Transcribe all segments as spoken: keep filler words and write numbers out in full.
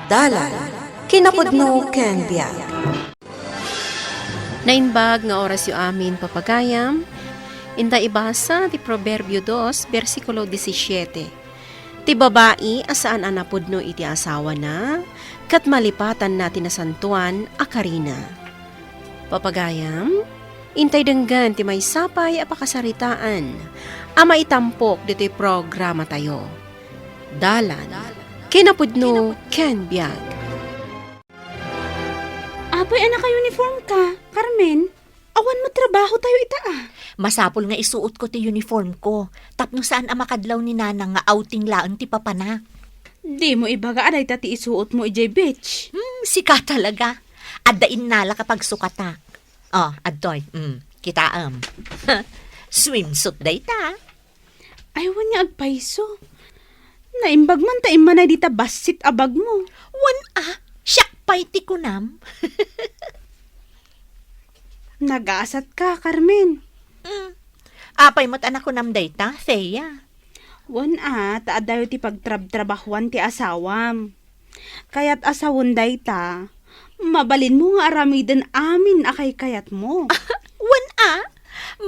Dalan, kinapudno ken biag. Naimbag nga orasyo amin, papagayam. Inta ibasa ti Proverbio dos, bersikulo disisiete. Ti babai a saan a napudno iti asawana, ket malipatanna ti nasantoan a karina. Papagayam, intay denggen ti maysa pay a pakasaritaan a maitampok ditoy programatayo. Dalan, kinapudno ken biag. Apay a naka-uniform ka, Carmen? Awan met trabaho tayo ita, ah. Masapul nga isuot ko ti uniform ko, tapno saan a makadlaw ni Nanang nga outing laeng ti papanak. Dimo ibaga a dayta ti isuot mo idiay beach? Hmm, sika talaga. Adda innalak a pagsukatak. Oh, adtoy. Hmm, kitaem. Swimsuit dayta. Ay, wen nga agpayso. Naimbag man ta immanay dita bassit a bag mo. Wen a, siak pay ti kunam. Nagasat ka, Carmen. Mm. Apay met a nakunam dayta, Thea? Wen a, ta adayo ti pagtrabtrabahuan ti asawam. Kayat a sawen dayta, mabalinmo nga aramiden amin a kaykayatmo. Wen a,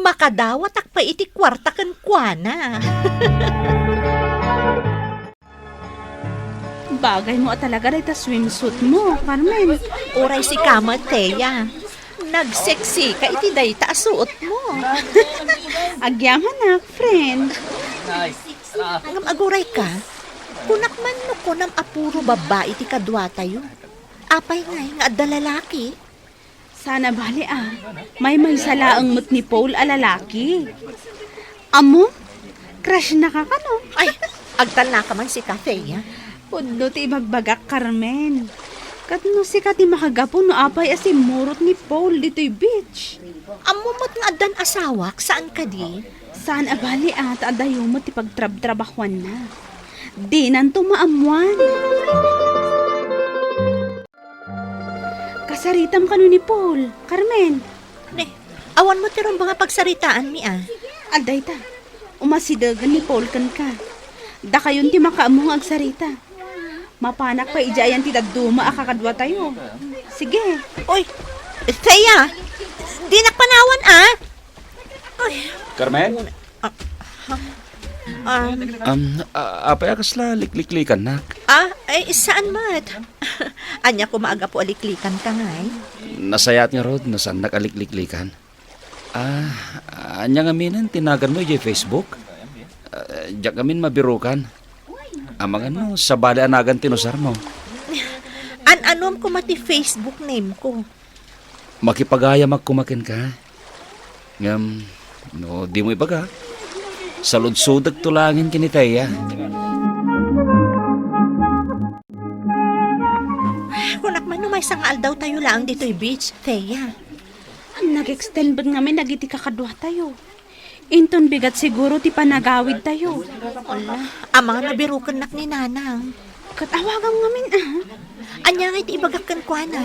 makadawatak pay iti kuarta kenkuana. Bagaymo a talaga dayta swimsuit mo, Carmen. Uray sika met, Thea. Nagseksika iti dayta a suotmo. Agyamanak, friend. Ngem aguray ka, kunak man no kunam a puro babbai ti kaduatayo. Apay ngay nga adda lalaki? Saan a bali, ah. Maymaysa laeng met ni Paul a lalaki. Ammom? Crush na ka kano? Ay, agtalna ka man sika, Thea. Pudno ti ibagbagak, Carmen. Ket no sika ti makagapu no apay a simmurot ni Paul ditoy beach. Ammom met nga addan asawak, saan kadi? Saan a bali, ah, ta adayo met ti pagtrabtrabahuanna. Dinanto maammuan. Kasaritam kano ni Paul, Carmen? Ne, awan met ti rumbeng a pagsaritaanmi, ah. Adda ita, umasidegen ni Paul kenka. Dakayon ti makaammo nga agsarita. Mapanak pay idiay ayan ti dadduma a kakaduatayo. Sige. Oy, Thea, dinak panawan, ah. Ay. Carmen? Ah, ha? Ah. Um, a-, apay a kasla likliklikannak? Ah, ay, saan met? Ania koma a gapu a liklikanka ngay? Nasayaat ngarud no saannak a likliklikan. Ah, ania ngamin ti naganmo idiay Facebook? Ah, diak ngamin mabirukan. Amangan no, sabali a nagan ti inusarmo. An-anuem koma ti Facebook name ko. Makipagayamak koma kenka. Ngem, no dimo ibaga, saludsodekto laengen ken ni Thea. Kunak man no maysa nga aldawtayo laeng ditoy beach, Thea. Nag-extend met ngamin dagiti kakaduatayo. Inton bigat siguro ti panagawidtayo. Ala, amangan no birukennak ni Nanang. Ket awagam ngamin, ah. Ania ngay ti ibagak kenkuana?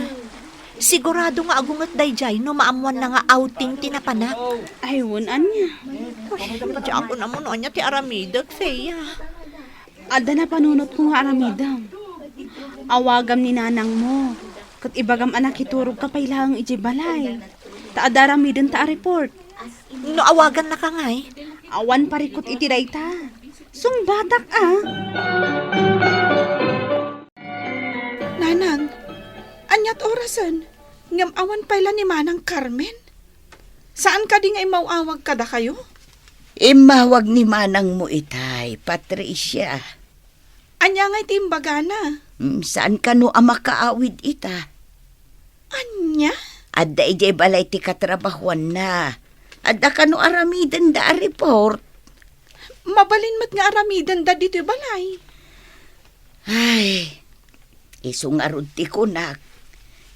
Sigurado nga agunget daydiay no maammuanna nga outing ti napanak. Ay, wen, ania? Uy, diakon ammo no ania ti aramidek, Thea. Adda napanunotko nga aramidem. Awagam ni nanangmo, ket ibagam a nakiturogka pay laeng idiay balay. Ta adda aramidenta a report. No awagannaka ngay? Awan parikut iti dayta. Sungbatak a. Nanang, aniat orasen? Ngem awan pay la ni Manang Carmen? Saan kadi nga immaw-awag kadakayo? Immawag ni manangmo itay, Patricia. Ania ngay ti imbagana? Mm, saan kano a makaawid ita? Ania? Adda idiay balay ti katrabahuanna. Adda kano aramidenda a report. Mabalin met nga aramidenda ditoy balay. Ay, isu ngarud ti kunak.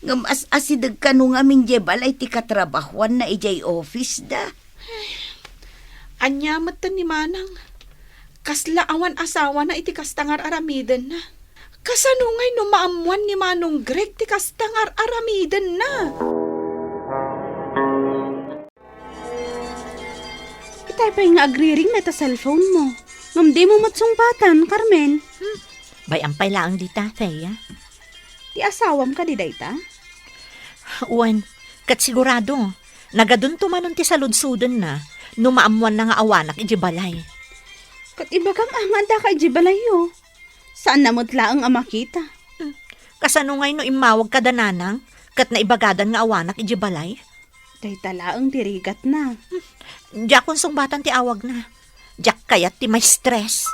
Ngem as-asideg kano ngamin diay balay ti katrabahuanna idiay office da. Ania met ni Manang? Kasla awan asawana iti kasta nga ar-aramidenna. Kasano ngay no maammuan ni Manong Greg ti kasta nga ar-aramidenna? Itay pay nga agriring dayta cellphone mo. Ngem dimo met sungbatan, Carmen. Hmm. Bay-am pay laeng dita, Thea. Ti asawam kadi dayta? Wen, ket sigurado, nagadunto manen ti saludsodenna no maammoanna nga awanak idiay balay. Ket ibagam a nga addaka idiay balayyo. Saanna met laeng a makita. Hmm. Kasano ngay no immawag kada nanang ket naibagadan nga awanak idiay balay? Dayta laeng ti rigatna. Hmm. Diakon sungbatan ti awagna. Diak kayat ti ma-stress.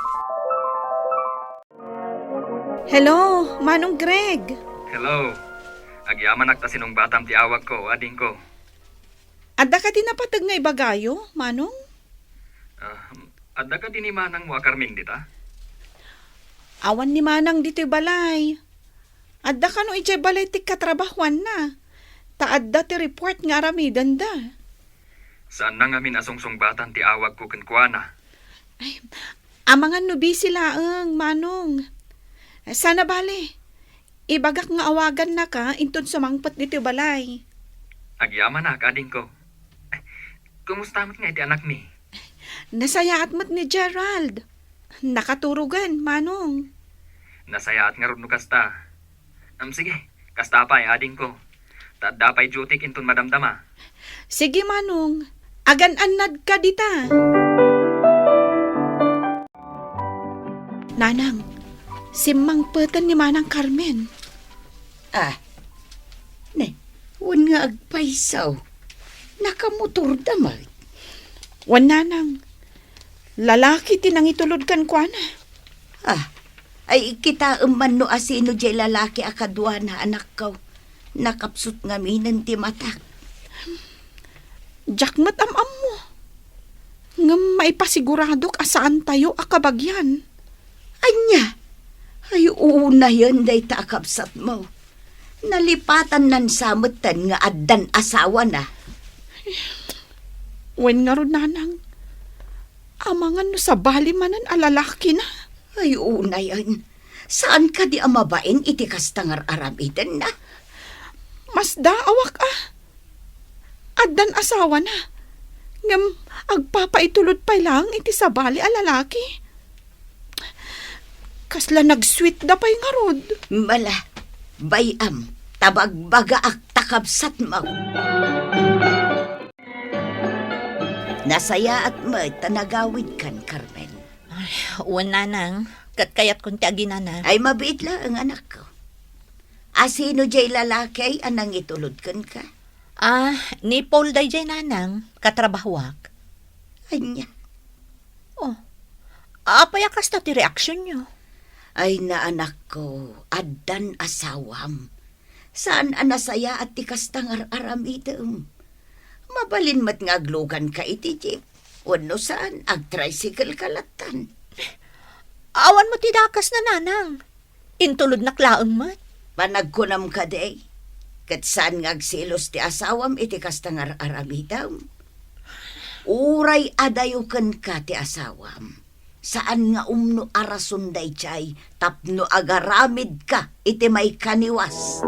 Hello, Manong Greg. Hello. Agyamanak ta sinungbatam ti awagko, adingko. Adda kadi napateg nga ibagayo, Manong? Ah, adda kadi ni manangmo a Carmen dita? Awan ni manang ditoy balay. Adda kano idiay balay ti katrabahuanna. Ta adda ti report nga aramidenda. Saanna ngamin a sungsungbatan ti awagko kenkuana. Ay, amangan no busy laeng, Manong. Sana bale, ibagak nga awagannaka inton sumangpet ditoy balay. Agyamanak, adingko. Kumusta met nga iti anakmi? Nasayaat met ni Gerald. Nakaturogen, Manong. Nasayaat ngarud no kasta. Am, sige, kasta pay, adingko. Ta adda pay dutyk inton madamdama. Sige, Manong. Agan-annadka dita. Nanang, simmangpeten ni Manang Carmen. Ah, ne, wen nga agpayso. Nakamotorda met. Wen, Nanang. Lalaki ti nangitulod kenkuana. Ah, ay, kitaem man no asino diay lalaki a kaduana, anakko. Nakapsut ngaminen ti matak. Diak met am-ammo. Ngem maipasiguradok a saantayo a kabagian. Ania? Ay, unayen dayta a kabsatmo. Nalipatannan sa metten nga addan asawana. Wen ngarud, Nanang, amangan no sabali manen a lalakina. Ay, unayen. Saan kadi a mabain iti kasta nga ar-aramidenna? Masdaawak a. Addan asawana. Ngem agpapaitulod pay laeng iti sabali a lalaki. Kasla nagsweetda pay ngarud. Mala, bay-am, ta bagbagaak ta kabsatmo. Nasayaat met ta nagawidkan, Carmen. Ay, wen, Nanang, ket kayatkon ti aginana. Ay, mabiit laeng, anakko. Asino diay lalaki a nangitulod kenka? Ah, ni Paul daydiay, Nanang, katrabahuak. Ania? Oh, apay a kasta ti reaksionyo? Ay, anakko, addan asawam. Saan a nasayaat ti kasta nga ar-aramidem. Mabalin met nga agluganka iti jeep. Wenno saan, agtricycle ka lattan. Awan met ti dakasna, Nanang. Intulodnak laeng met. Panagkunam kadi, ket saan nga agselos ti asawam iti kasta nga ar-aramidem? Uray adayo kenka ti asawam, saan nga umno a rason daydiay tapno agaramidka iti maikaniwas.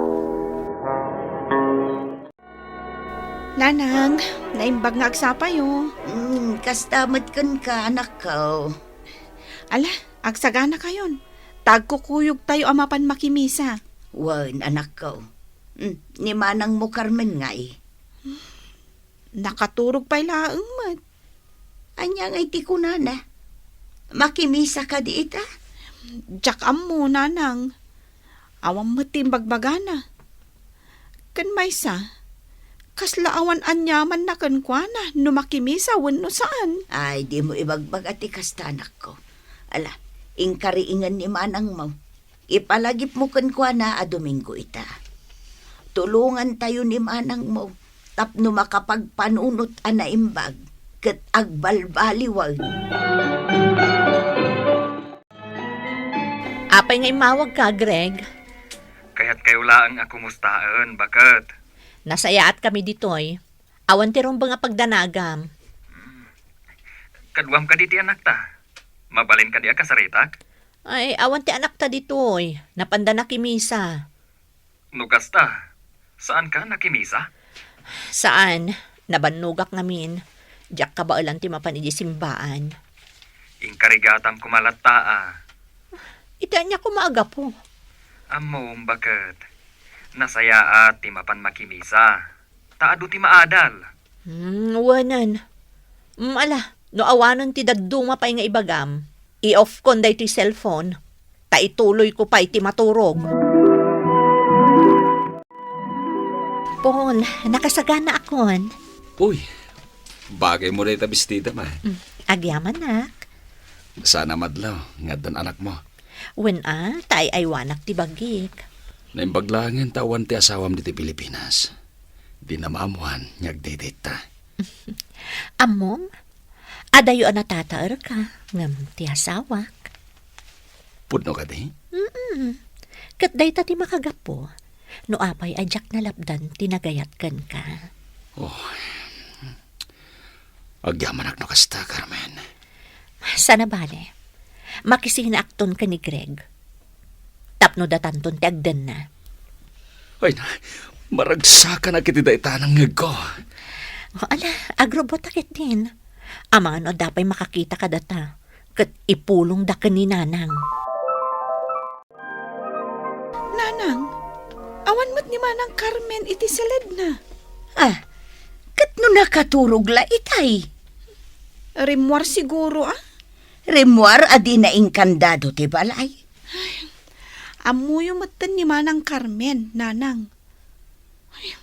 Nanang, naimbag nga agsapayo. Hmm, kasta met kenka, anakko. Ala, agsaganakayon. Ta agkukuyogtayo a mapan makimisa. Wen, anakko. Hmm, ni manangmo Carmen ngay? Nakaturog pay laeng met. Ania ngay ti kunana? Makimisa kadi ita? Diak ammo, Nanang. Awan met ti imbagbagana. Ken maysa, kasla awan aniamanna kenkuana no makimisa wenno saan. Ay, dimo ibagbaga ti kasta, anakko. Ala, inkariingen ni manangmo. Ipalagipmo kenkuana a Domingo ita. Tulongantayo ni manangmo tapno makapagpanunot a naimbag ket agbalbaliwen. Apay nga immawagka, Greg? Kayatkayo laeng a kumustaen, baket. Nasayaatkami ditoy. Awan ti rumbeng a pagdanagam. Kaduam kadi ti anakta? Mabalin kadi a kasaritak? Ay, awan ti anakta ditoy. Napanda nakimisa. No kasta, saanka nakimisa? Saan. Nabannogak ngamin. Diak kabaelan ti mapan idiay simbaan. Inkarigatam koma latta a. Iti ania koma a gapu? Ammom, baket. Nasayaat ti mapan makimisa, ta adu ti maadal. Hmm, wanen. Mm, ala, no awanen ti dadduma pay nga ibagam, i-off kon daytoy cellphone, ta ituloyko pay ti maturog. Paul, nakasaganaakon. Uy, bagay mo dayta bestida, ma. Mm, agyamanak. Saan a madlaw nga addan anakmo? Wen a, ta ay-aywanak ti bagik. Naimbag laengen ta awan ti asawam ditoy Pilipinas. Di na maammoan nga agdayta. Ammom, adayo a natataerka, ngem ti asawak. Pudno kadi? Mm-mm. Ket dayta ti makagapu, no apay a diak nalapdan ti nagayat kenka. Oh, agyamanak no kasta, Carmen. Saan a bale, makisinaakton ken ni Greg. Tapno datanton ti agdenna. Ay na, maragsakanak iti dayta a nangngegko. O, ala, agrubota ketdin. Amangan no adda pay makakita kadata, ket ipulongda ken ni Nanang. Nanang, awan met ni Manang Carmen iti siledna. Ah, ket no nakaturog la itay? Rimmuar siguro, ah. Rimmuar a di nainkandado ti balay. Ay, ammoyo metten ni Manang Carmen, Nanang. Ay,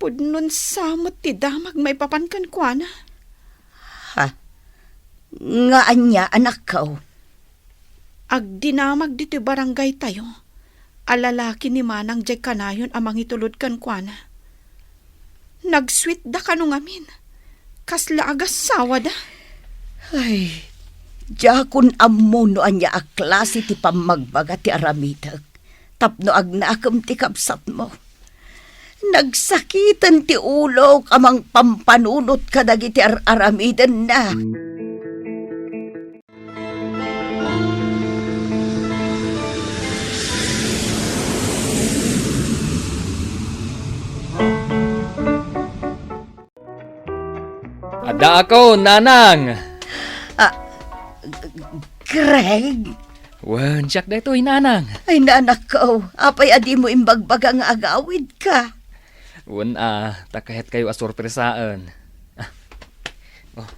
pudnon sa met ti damag maipapan kenkuana. Ha? Nga ania, anakko? Agdinamag ditoy barangaytayo a lalaki ni Manang diay kanayon a mangitulod kenkuana. Nagsuitda kano ngamin. Kasla agassawada. Ay, diakon ammo no ania a klase ti pammagbaga ti aramidek tapno agnakem ti kabsatmo. Nagsakiten ti ulok a mangpampanunot kadagiti ar-aramidenna. Addaakon, Nanang! Ah, Greg? Wen, siak daytoy, Nanang. Ay, nanakko, apay a dimo imbagbaga nga agawidka? Wen, ah, ta kayatkayo a sorpresaen. Ah. Oh,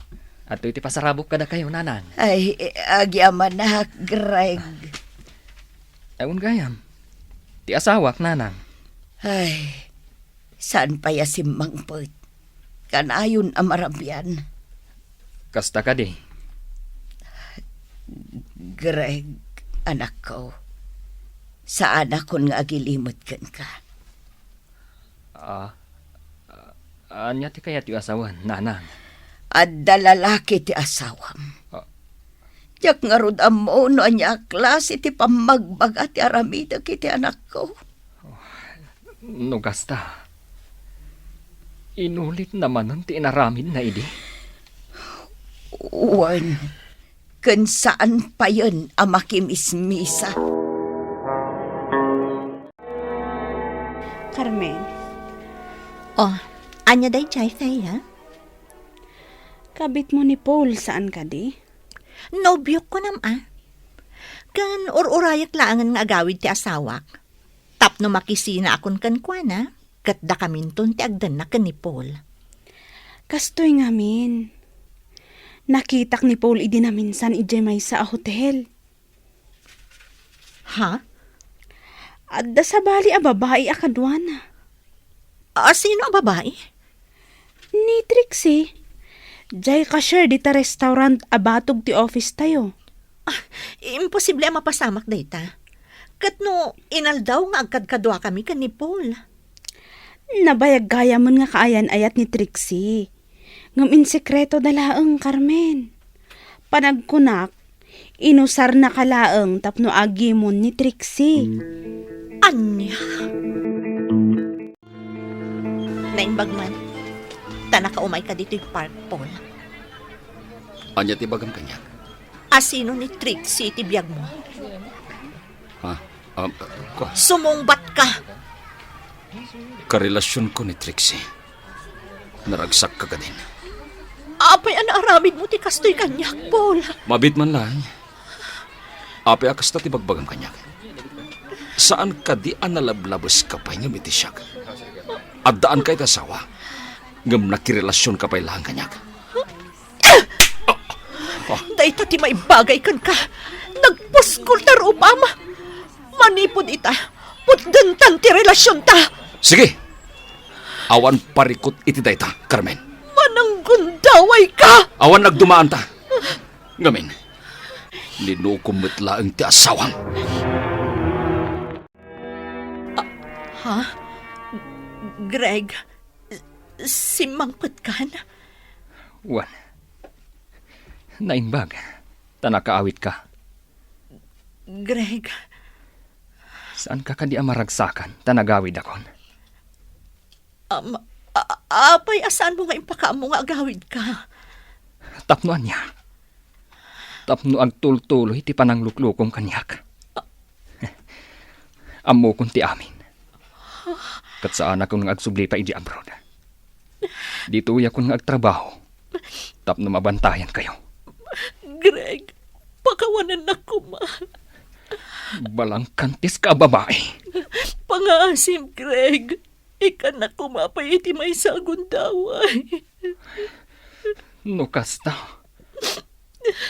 adtoy ti pasarabok kadakayo, Nanang. Ay, agyamanak, Greg. Ay, wen gayam. Ti asawak, Nanang. Ay, saan pay a simmangpet? Kanayon a marabian. Kasta kadi? Greg, anakko, saanakon nga agilimed kenka. Ah, ah, ania ti kayatyo a sawen, Nanang? Adda lalaki ti asawam. Ah. Diak ngarud ammo no ania a klase ti pammagbaga ti aramidek iti anakko. No kasta, inulitna manen ti inaramidna idi? Wen, ken saan payen a makimismisa. Carmen. Oh, ania daydiay, Thea? Kabitmo ni Paul, saan kadi? Nobiok, kunam a. Ken ur-urayak laengen nga agawid ti asawak. Tapno makisinaakon kenkuana, ket dakaminton ti agdenna ken ni Paul. Kastoy ngamin. Nakitak ni Paul idi naminsan idiay maysa a hotel. Ha? Adda sabali a babai a kaduana. A, sino a babai? Ni Trixie. Diay cashier dita restaurant a batog ti office tayo. Ah, imposible a mapasamak dayta. Ket no inaldaw nga agkadkaduakami ken ni Paul. Nabayag gayamen nga kaayan-ayat ni Trixie. Ngem insekreto da laeng, Carmen. Panagkunak, inusarnaka laeng tapno agimon ni Trixie. Ania? Naimbag man, ta nakaumayka ditoy park, Paul. Ania ti bagam kaniak? A sino ni Trixie ti biagmo? Ha? Um, uh, ko. Sumungbatka! Karelasionko ni Trixie. Naragsakka kadin. Apay a naaramidmo ti kastoy kaniak, Paul? Mabiit man laeng. Apay a kasta ti bagbagam kaniak? Saan kadi a nalablabeska pay ngem iti siak? Addaanka iti asawa, ngem nakirelasionka pay laeng kaniak. Dayta ti maimbagay kenka. Nagpuskol ta ruam. Manipud ita, putdentan ti relasionta. Sige! Awan parikut iti dayta, Carmen. Mananggundawayka! Awan nagdumaanta. Ngamin, linukom met laeng ti asawam. Ah, ha? Greg, simmangpetkan? Wen, naimbag, ta nakaawitka. Greg. Saanka kadi a maragsakan ta nagawidakon? Am, a-, apay a saanmo nga impakaammo nga agawidka? Tapno ania? Tapno agtultuloy ti panangluklukom kaniak. Ammokon ti amin. Ket saanakon nga agsubli pay idiay abroad. Ditoyakon nga agtrabaho tapno mabantayankayo. Greg, pakawanennak koma. Balangkantiska a babai. Pangaasim, Greg. Ikkannak koma pay iti maysa a gundaway. No kasta,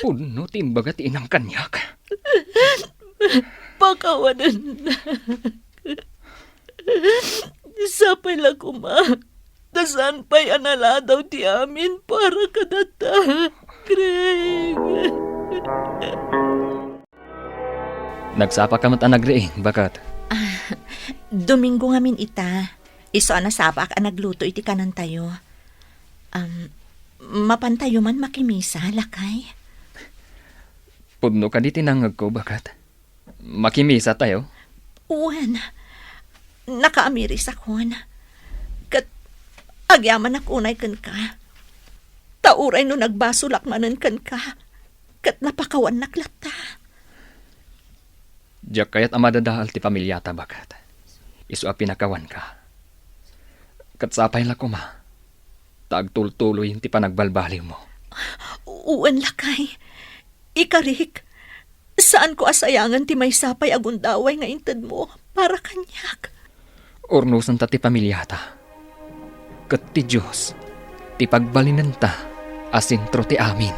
pudno ti imbaga ti inam kaniak. Pakawanennak. Sapay la koma, ta saan pay a naladaw ti amin para kadata, Greg. Nagsapaka met a nagriing, baket? Ah, Domingo ngamin ita. Isu a nasapaak a nagluto iti kanantayo. Am, mapantayo man makimisa, lakay? Pudno kadi ti nangngegko, baket? Makimisatayo? Wen, nakaamirisakon. Ket agyamanak unay kenka. Ta uray no nagbasolak manen kenka, ket napakawannak latta. Diak kayat a madadael ti pamiliata, baket. Isu a pinakawanka. Ket sapay la koma, ta agtultuloyen ti panagbalbaliwmo. Wen, lakay. Ikarik, saanko a sayangen ti maysa pay a gundaway nga intedmo para kaniak. Urnosenta ti pamiliata, ket ti Dios ti pagbalinenta a sentro ti amin.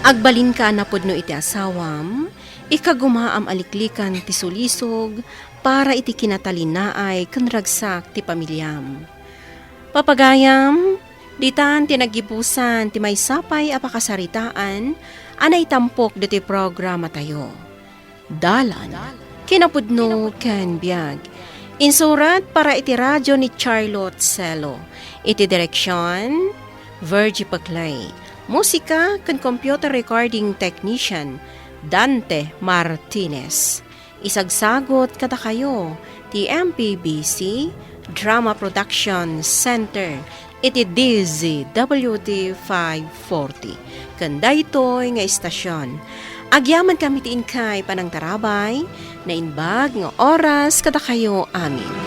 Agbalinka a napudno iti asawam, ikagumaam a liklikan ti sulisog para iti kinatalinaay ken ragsak ti pamiliam. Papagayam, ditan ti naggibusan ti maysa pay a pakasaritaan a naitampok ditoy programatayo. Dalan, kinapudno ken biag. Insurat para iti radio ni Charlotte Celo. Iti direksion, Virgie Paclay. Musika ken computer recording technician, Dante Martinez. Isagsagut kadakayo ti M P B C Drama Production Center iti D Z W T five forty. Ken daytoy nga istasion, agyamankami ti inkay panangtarabay, naimbag nga oras kadakayo amin.